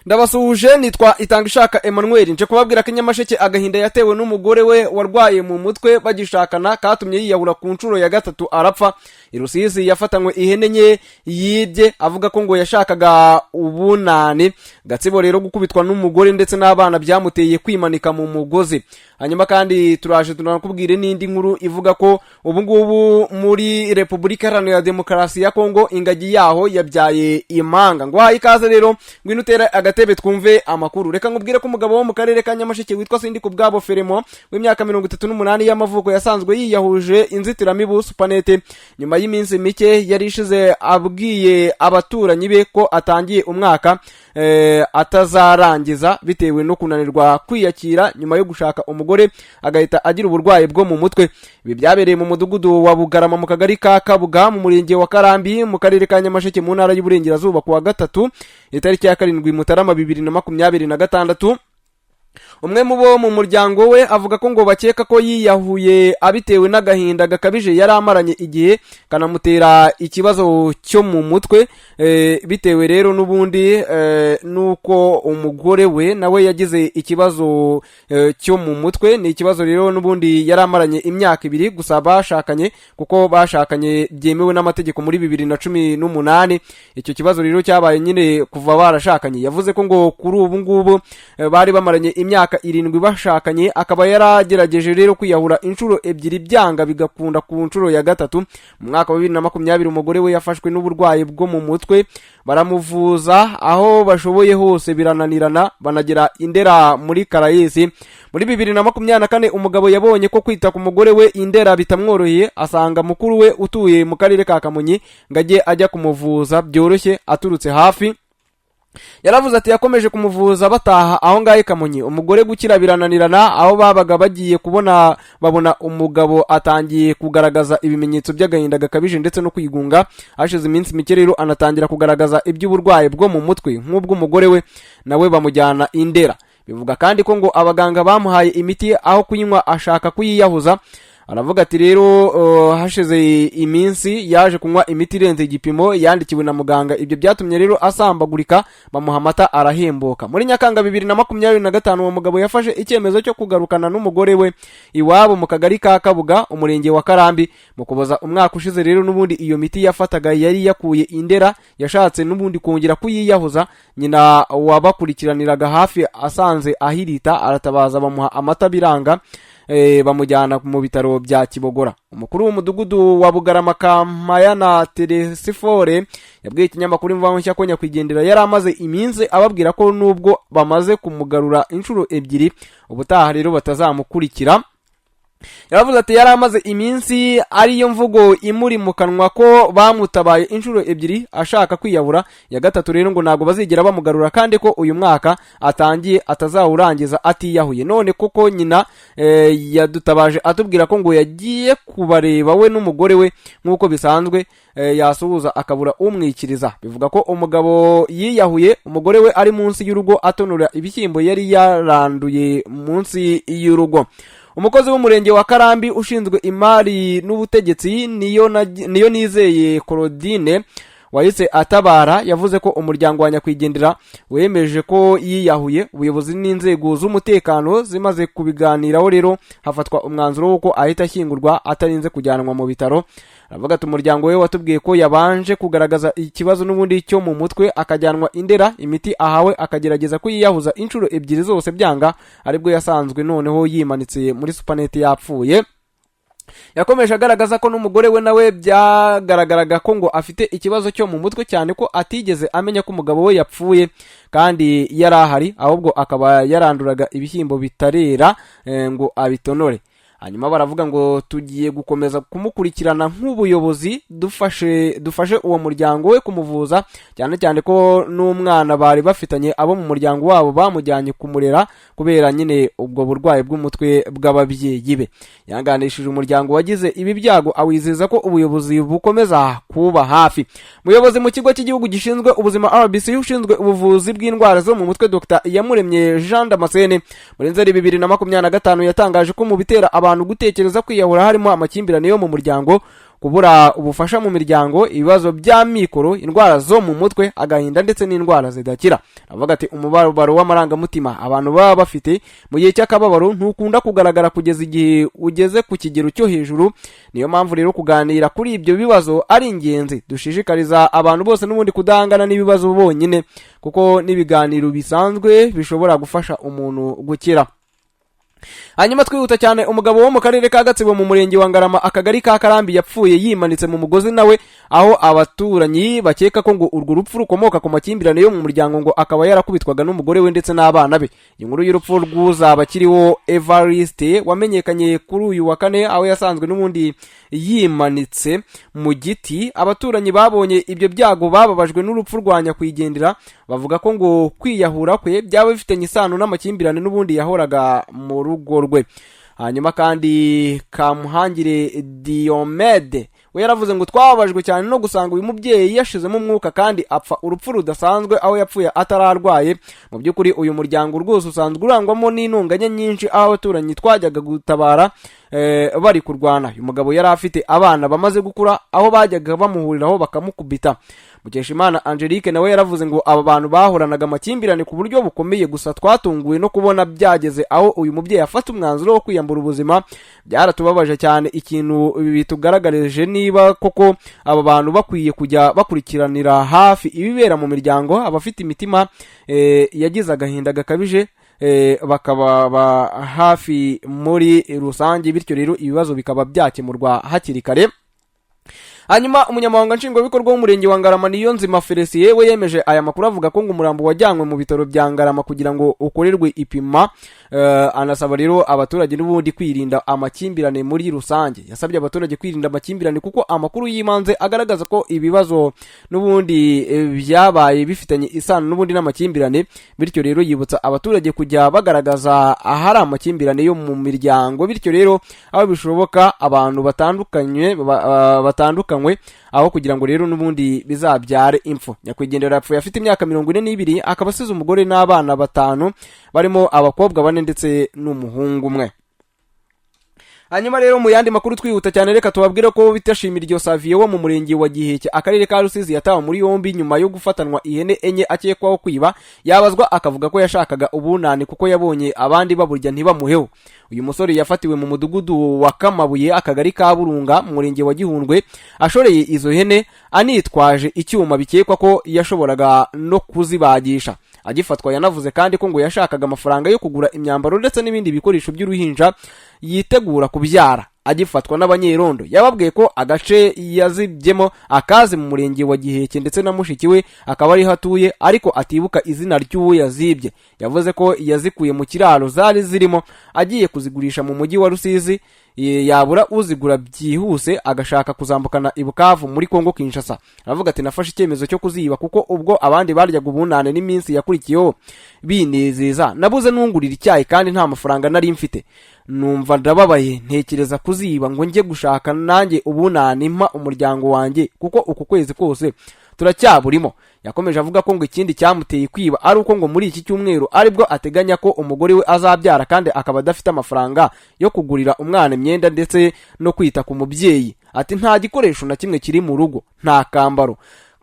Ndabasuhuje, nitwa Itanga Ishaka Emmanuel. Nje kubabwira ko Nyamasheke agahinda yatewe n'umugore we warwaye mu mutwe bagishakana katumye yiyahura ku nshuro ya gatatu arapfa. I Rusizi yafatanywe ihene nke yibye, avuga ko ngo yashakaga ubunani. Gatsibo rero gukubitwa n'umugore ndetse n'abana byamuteye kwimanika mu mugozi. Hanyuma kandi turaje tunakubwire n'indi nkuru ivuga ko ubu ngubu muri Repubulika Iharanira Demokarasi ya Kongo ingagi yaho yabyaye impanga. Ngo haye ikaze rero, ngwino utere agatebe twumve amakuru. Reka nkubwire ko umugabo wo mu karere ka Nyamasheke witwa Sindi Kubwabo Feremo w'imyaka 38 y'amavuko yasanzwe yiyahuje inzitiramibu, supanete, nyuma y'iminsi mike yari ishize abwiye abaturanyi be ko atangiye umwaka atazarangiza bitewe no kunanirwa kwiyakira nyuma yo gushaka umugore agahita agira uburwayi bwo mu mutwe. Ibi byabereye mu mudugudu wa Bugarama, mu kagari ka Kabuga, mu murenge wa Karambi, mu karere ka Nyamasheke, mu ntara y'Uburengerazuba, ku wa gatatu itariki ya 7 Mutarama 2026. Umwe mu bo mu muryango we avuga ko ngo bakeka ko yiyahuye abitewe n'agahinda gakabije yari amaranye igihe, kanamutera ikibazo cyo mu mutwe, bitewe rero n'ubundi n'uko umugore we nawe yagize ikibazo cyo mu mutwe. Ni ikibazo rero n'ubundi yari amaranye imyaka 2 gusa bashakanye, kuko bashakanye byemewe n'amategeko muri 2018. Icyo kibazo rero cyabaye nyine kuva barashakanye. Yavuze ko ngo kuri ubu ngubu bari bamaranye imyaka 7 bashakanye, akaba yaragerageje rero kwiyahura inshuro ebyiri byanga bigakunda ku nshuro ya gatatu. Mu mwaka wa 2020 umugore we yafashwe n'uburwayi bwo mu mutwe, baramuvuza aho bashoboye hose birananirana, banagera Indera muri Karayesi. Muri 2024 umugabo yabonye ko kwita ku mugore we Indera bitamworoheye, asanga mukuru we utuye mu karere ka Kamonyi ngo ajye ajya kumuvuza byoroshye aturutse hafi. Yaravuze ati yakomeje kumuvuza bataha aho ngaho i Kamonyi, umugore gukira birananirana. Aho babaga bagiye kubona babona umugabo atangiye kugaragaza ibimenyetso by'agahinda gakabije ndetse no kwigunga. Hashize iminsi mike rero anatangira kugaragaza iby'uburwayi bwo mu mutwe nk'ubw'umugore we, nawe bamujyana Indera. Bivuga kandi ko ngo abaganga bamuhaye imiti, aho kuyinywa ashaka kuyiyahuza. Aravuga ati rero hashize iminsi yaje kunywa imiti irenze igipimo yandikiwe na muganga. Ibyo byatumye rero asambagurika, bamuha amata arahembuka. Muri Nyakanga 2025 uwo mugabo yafashe icyemezo cyo kugarukana n'umugore we iwabo mu kagari ka Kabuga, umurenge wa Karambi. Mu Kuboza umwaka ushize rero n'ubundi iyo miti yafataga yari yakuye Indera yashatse n'ubundi kongera kuyiyahuza. Nyina wabakurikiraniraga hafi asanze ahirita aratabaza, bamuha amata biranga, bamujyana mu bitaro bya Kibogora. Umukuru w'umudugudu wa Bugarama, Kampayana Teresifore, yabwiye ikinyamakuru Imvaho Nshya ko nyakwigendera yari amaze iminsi ababwira ko nubwo bamaze kumugarura inshuro ebyiri, ubutaha rero batazamukurikira. Yaravuze ati yari amaze iminsi ariyo mvugo imuri mu kanwa ko bamutabaye inshuro ebyiri ashaka kwiyahura, ya gatatu rero ngo ntabwo bazigera bamugarura, kandi ko uyu mwaka atangiye atazawurangiza atiyahuye. None koko nyina yadutabaje atubwira ko ngo yagiye kubareba we n'umugore we nk'uko bisanzwe, yasuhuza akabura umwikiriza. Bivuga ko umugabo yiyahuye umugore we ari munsi y'urugo atonora ibishyimbo yari yaranduye munsi y'urugo. Umukozi w'umurenge wa Karambi ushinzwe imari n'ubutegetsi, niyo nizeye Claudine, wahise atabara, yavuze ko umuryango wa nyakwigendera wemeje ko yiyahuye. Ubuyobozi n'inzego z'umutekano zimaze kubiganiraho rero hafatwa umwanzuro w'uko ahita ashyingurwa atarinze kujyanwa mu bitaro. Aravuga ati umuryango we watubwiye ko yabanje kugaragaza ikibazo n'ubundi cyo mu mutwe, akajyanwa Indera, imiti ahawe akagerageza kuyiyahuza inshuro ebyiri zose byanga, aribwo yasanzwe noneho yimanitse muri supanete yapfuye. Yakomeje agaragaza ko n'umugore we nawe byagaragaraga ko ngo afite ikibazo cyo mu mutwe, cyane ko atigeze amenya ko umugabo we yapfuye kandi yari ahari, ahubwo akaba yaranduraga ibishyimbo bitarera ngo abitonore. Hanyuma baravuga ngo tugiye gukomeza kumukurikirana nk'ubuyobozi, dufashe uwo muryango we kumuvuza, cyane cyane ko n'umwana bari bafitanye abo mu muryango wabo bamujyanye kumurera kubera nyine ubwo burwayi bw'umutwe bw'ababyeyi be. Yanganishije umuryango wagize ibi byago, awizeza ko ubuyobozi bukomeza kuba hafi. Umuyobozi mu kigo cy'igihugu gishinzwe ubuzima RBC ushinzwe ubuvuzi bw'indwara zo mu mutwe, Dr Iyamuremye Jean Damascene, muri Nzeri 2025 yatangaje ko mu bitera abantu abantu gutekereza kwiyahura harimo amakimbirane yo mu muryango, kubura ubufasha mu miryango, ibibazo by'amikoro, indwara zo mu mutwe, agahinda ndetse n'indwara zidakira. Avuga ati: "Umubabaro w'amarangamutima abantu baba bafite mu gihe cy'akababaro ntukunda kugaragara kugeza igihe ugeze ku kigero cyo hejuru. Niyo mpamvu rero kuganira kuri ibyo bibazo ari ingenzi. Dushishikariza abantu bose n'ubundi kudahangana n'ibibazo bonyine, kuko n'ibiganiro bisanzwe bishobora gufasha umuntu gukira." Hanyuma twihuta cyane, umugabo wo mu karere ka Gatsibo, mu murenge wa Ngarama, akagari ka Karambi, yapfuye yimanitse mu mugozi nawe, aho abaturanyi bakeka ko ngo urwo rupfu rukomoka ku makimbirane yo mu muryango, ngo akaba yarakubitwaga n'umugore we ndetse n'abana be. Inkuru y'urupfu rw'Uzabakiriho Evariste wamenyekanye kuri uyu wa kane, aho yasanzwe n'ubundi yimanitse mu giti. Abaturanyi babonye ibyo byago bababajwe n'urupfu rwa nyakwigendera, bavuga ko ngo kwiyahura kwe byaba bifitanye isano n'amakimbirane n'ubundi yahoraga mu rugo rwe. Hanyuma kandi Kamuhangire Diomede we yaravuze ngo: "Twababajwe cyane no gusanga uyu mubyeyi yashizemo umwuka kandi apfa urupfu rudasanzwe, aho yapfuye atararwaye. Mu by'ukuri uyu muryango rwose usanzwe urangwamo n'intonganya nyinshi, aho abaturanyi twajyaga gutabara bari kurwana. Uyu mugabo yari afite abana bamaze gukura, aho bajyaga bamuhuriraho bakamukubita." Mukeshimana Angelique nawe yaravuze ngo: "Aba bantu bahoranaga amakimbirane ku buryo bukomeye, gusa twatunguwe no kubona byageze aho uyu mubyeyi afata umwanzuro wo kwiyambura ubuzima. Byaratubabaje cyane. Ikintu bitugaragarije, niba koko aba bantu bakwiye kujya bakurikiranira hafi ibibera mu miryango, abafite imitima yagize agahinda gakabije bakababa hafi muri rusange, bityo rero ibibazo bikaba byakemurwa hakiri kare." Hanyuma umunyamabanga nshingwabikorwa w'umurenge wa Ngarama, Niyonzima Felicien, we yemeje aya makuru, avuga ko ngo umurambo wajyanywe mu bitaro bya Ngarama kugira ngo ukorerwe ipima. Anasaba rero abaturage n'ubundi kwirinda amakimbirane muri rusange. Yasabye abaturage kwirinda amakimbirane kuko amakuru y'ibanze agaragaza ko ibibazo n'ubundi byabaye bifitanye isano n'ubundi n'amakimbirane. Bityo rero yibutsa abaturage kujya bagaragaza ahari amakimbirane yo mu miryango, bityo rero aho bishoboka abantu batandukanye batandukanywe, aho kugira ngo rero n'ubundi bizabyare impfu. Nyakwigendera yapfuye afite imyaka 42, akaba asize umugore n'abana batanu, barimo abakobwa bane ndetse n'umuhungu umwe. Hanyuma rero mu yandi makuru, twihuta cyane, reka tubabwire ko bitashimira iryo Saviye wo mu murenge wa Giheke, akarere ka Rusizi, yatawe muri yombi nyuma yo gufatanwa ihene enye akekwaho kwiba, yabazwa akavuga ko yashakaga ubunani kuko yabonye abandi baburya ntibamuheho. Uyu musore yafatiwe mu mudugudu wa Kamabuye, akagari ka Burunga, mu murenge wa Gihundwe, ashoreye izo hene anitwaje icyuma bikekwa ko yashoboraga no kuzibagisha. Agifatwa yanavuze kandi ko ngo yashakaga amafaranga yo kugura imyambaro ndetse n'ibindi bikoresho by'uruhinja yitegura kubyara. Agifatwa n'abanyerondo yababwiye ko agace yazibyemo akazi mu murenge wa Giheke, ndetse na mushiki we akaba ariho atuye, ariko atibuka izina ry'uwo yazibye. Yavuze ko yazikuye mu kiraro zari zirimo agiye kuzigurisha mu mujyi wa Rusizi, yabura uzigura byihuse agashaka kuzambukana i Bukavu muri Kongo Kinshasa. Aravuga ati: "Nafashe icyemezo cyo kuziba kuko ubwo abandi baryaga ubunane n'iminsi yakurikiyeho binezeza, nabuze nungurira icyayi kandi nta mafaranga nari mfite. Numva ndababaye, ntekereza kuziba ngo njye gushaka nanjye ubunane mpa umuryango wanjye, kuko uku kwezi kose turacyaburimo." Yakomeje avuga ko ngo ikindi cyamuteye kwiba ari uko ngo muri iki cyumweru aribwo ateganya ko umugore we azabyara, kandi akaba adafite amafaranga yo kugurira umwana imyenda ndetse no kwita ku mubyeyi. Ati: "Nta gikoresho na kimwe kiri mu rugo, nta kambaro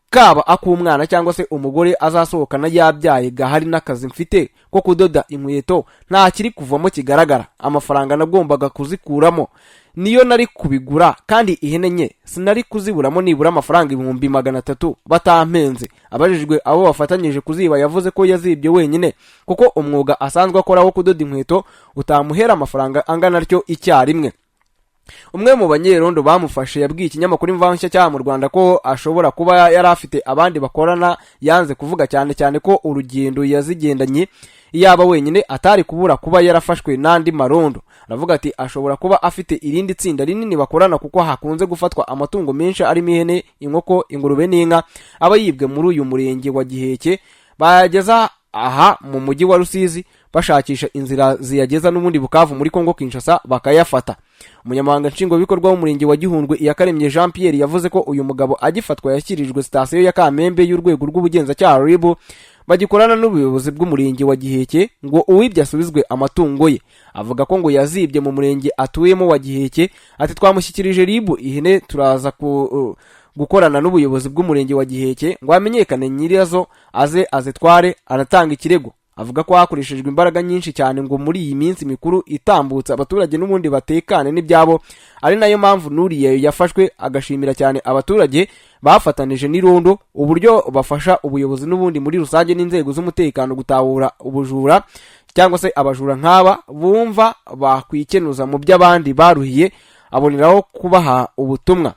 kaba ak'umwana cyangwa se umugore azasohokana yabyaye gahari, n'akazi mfite ko kudoda inkweto nta kiri kuvamo kigaragara. Amafaranga nagombaga kuzikuramo niyo nari kubigura, kandi ihene nke sinari kuziburamo nibura amafaranga 300,000 batampenze." Abajijwe abo bafatanyije kuziba, yavuze ko yazibye wenyine kuko umwuga asanzwe akora wo kudoda inkweto utamuhera amafaranga angana atyo icyarimwe. Umwe mu banyerondo bamufashe yabwiye ikinyamakuru Imvaho Nshya cyaha mu Rwanda ko ashobora kuba yari afite abandi bakorana yanze kuvuga, cyane cyane ko urugendo yazigendanye yaba wenyine atari kubura kuba yarafashwe n'andi marondo. Aravuga ati: "Ashobora kuba afite irindi tsinda rinini bakorana, kuko hakunze gufatwa amatungo menshi arimo ihene, inkoko, ingurube n'inka aba yibwe muri uyu murenge wa Giheke, bayageza aha mu mujyi wa Rusizi bashakisha inzira ziyageza n'ubundi Bukavu muri Kongo Kinshasa bakayafata." Umunyamabanga nshingwabikorwa w'umurenge wa Gihundwe, Iyakaremye Jean Pierre, yavuze ko uyu mugabo agifatwa yashyikirijwe sitasiyo ya Kamembe y'urwego rw'ubugenzacyaha RIB. bagikorana n'ubuyobozi bw'umurenge wa Giheke ngo uwibye asubizwe amatungo ye. Avuga ko ngo yazibye mu murenge atuyemo wa Giheke. Ati: "Twamushyikirije RIB ihene, turaza ku gukorana n'ubuyobozi bw'umurenge wa Giheke ngo hamenyekane nyirazo aze azitware." Aratanga ikirego avuga ko hakoreshejwe imbaraga nyinshi cyane ngo muri iyi minsi mikuru itambutse abaturage n'ubundi batekane n'ibyabo, ari nayo mpamvu n'uriya yafashwe. Agashimira cyane abaturage bafatanije n'irondo uburyo bafasha ubuyobozi n'ubundi muri rusange n'inzego z'umutekano gutahura ubujura cyangwa se abajura nk'aba bumva bakwikenuza mu by'abandi baruhiye. Aboneraho kubaha ubutumwa.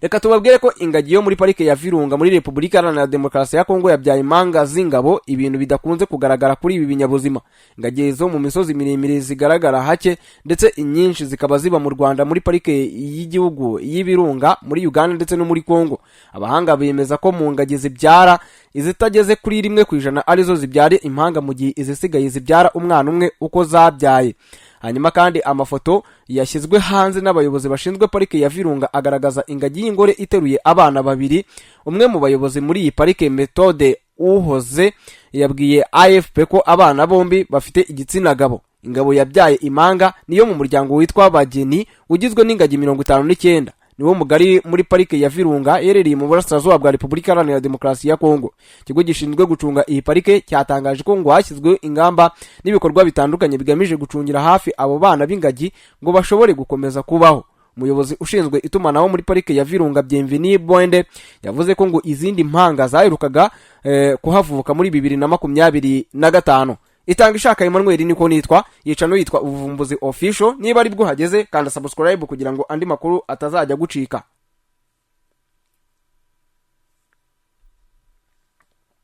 Reka tubabwire ko ingagi yo muri Parike ya Virunga muri Repubulika Iharanira Demokarasi ya Kongo yabyaye impanga z'ingabo, ibintu bidakunze kugaragara kuri ibi binyabuzima. Ingagi zo mu misozi miremire zigaragara hake, ndetse inyinshi zikaba ziba mu Rwanda, muri Parike y'Igihugu y'Ibirunga, muri Uganda ndetse no muri Kongo. Abahanga bemeza ko mu ngagi zibyara, izitageze kuri 1% arizo zibyara impanga, mu gihe izisigaye zibyara umwana umwe uko zabyaye. Hanyuma kandi amafoto yashyizwe hanze n'abayobozi bashinzwe Parike ya Virunga agaragaza ingagi y'ingore iteruye abana babiri. Umwe mu bayobozi muri iyi parike, Metode Uhoze, yabwiye AFP ko abana bombi bafite igitsina gabo. Ingabo yabyaye impanga niyo mu muryango witwa Bageni, ugizwe n'ingagi 59, niwo mugari muri Parike ya Virunga iherereye mu burasirazuba bwa Repubulika Iharanira Demokarasi ya Kongo. Ikigo gishinzwe gucunga iyi parike cyatangaje ko ngo hashyizweho ingamba n'ibikorwa bitandukanye bigamije gucungira hafi abo bana b'ingagi ngo bashobore gukomeza kubaho. Umuyobozi ushinzwe itumanaho muri Parike ya Virunga, Bienvenu Bonde, yavuze ko ngo izindi mpanga zaherukaga kuhavuka muri 2025. Itanga ishaka Emmanuel niko nitwa, yica no yitwa Ubuvumbuzi Official. Niba ari bwo uhageze, kanda subscribe kugira ngo andi makuru atazajya gucika.